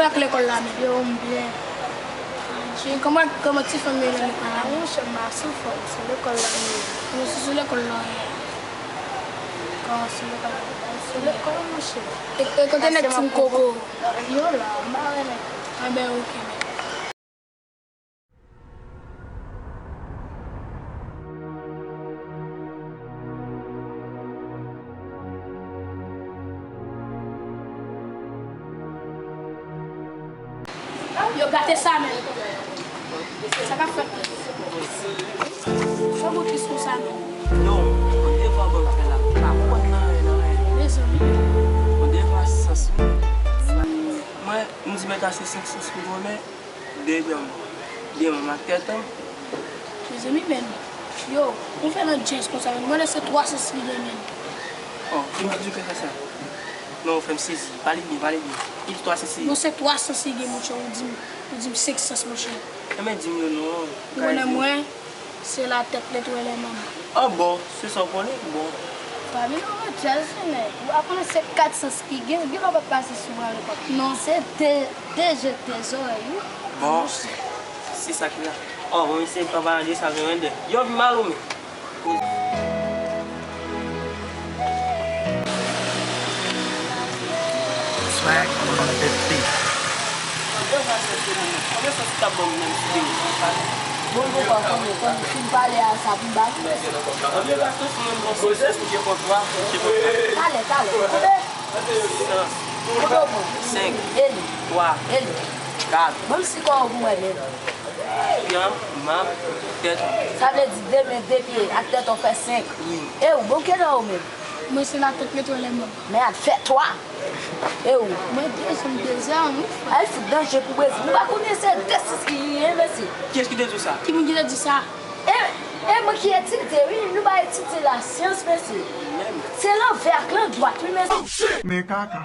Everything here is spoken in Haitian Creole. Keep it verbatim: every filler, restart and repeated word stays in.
Ak lekòl la menm? Yo, m byen. Kòman, kòman ti fanm yo nan lekòl la? Monchè, m pa sou fòm, sou lekòl la m ye. Yo, si sou lekòl la w ye. Kòman sou lekòl la? Sou lekòl, monchè. E, e kote nèg Team Koko? Yo la, m pa wè nèg. Anben, oke, men. Yo gate sa menm. Sa k ap fèt la? Sa bout plis konsa menm. Non, on devan ban m fè la, m pa konn nan anyen, nan anyen. Mezanmi. On devan sans wi. Mwen, m di mèt a se senk sans pou gwo men. Devan m, devan m ak tèt an. Mezanmi, men, yo, ou fè nan djèz konsa, men mwen se twa sans li gen, men. Oh, ki m di w ke fè sa? Non, ou fè m sezi. Pale byen, pale byen. Ki twa sans li? Non, se twa sans li gen, monchè, ou di m, ou di m senk sans, monchè. Enben, di m yo non. Ou konnen mwen, se la tèt letwèl e manman. Ah bon, se sa w konnen? Bon. Fabino Rodriguez, men, ou pa konnen se kat sans ki gen, gen lè w p ap pase sou bra yo pap. Non. Se de, de je te zòrèy, wi. Bon, se sa ki la. Oh, bon, misye pa pale de sa, men de. Yo, vin mal ou men. Swag on the beat. Bon, bon, bon, konbyen, konbyen, fin pale a sa pou ba nou. Talè, talè. Konbyen? Konbyen w pran? Senk. E li? Twa. E li? Kat. Ban m si kò w pou mwen menm. Pyan, map, tèt. Sa vle di de men, de pye ak tèt w fè senk. Wi. E ou, bon, kilè w menm? Mwen se la tèt letwèl e manman. Men al fè twa. E ou? Mwen de janm, de zam, wi, frè. Ay, fout danje pou Brezil. Nou pa konnen se de sans ki genyen, mesye. Kiyès ki te di w sa? Ki moun ki te di sa? E, e mwen ki etidye, wi. Nou pa etidye lasyans, mesye. Menm. Se lanvè ak landwat, wi, mesye. Men kaka.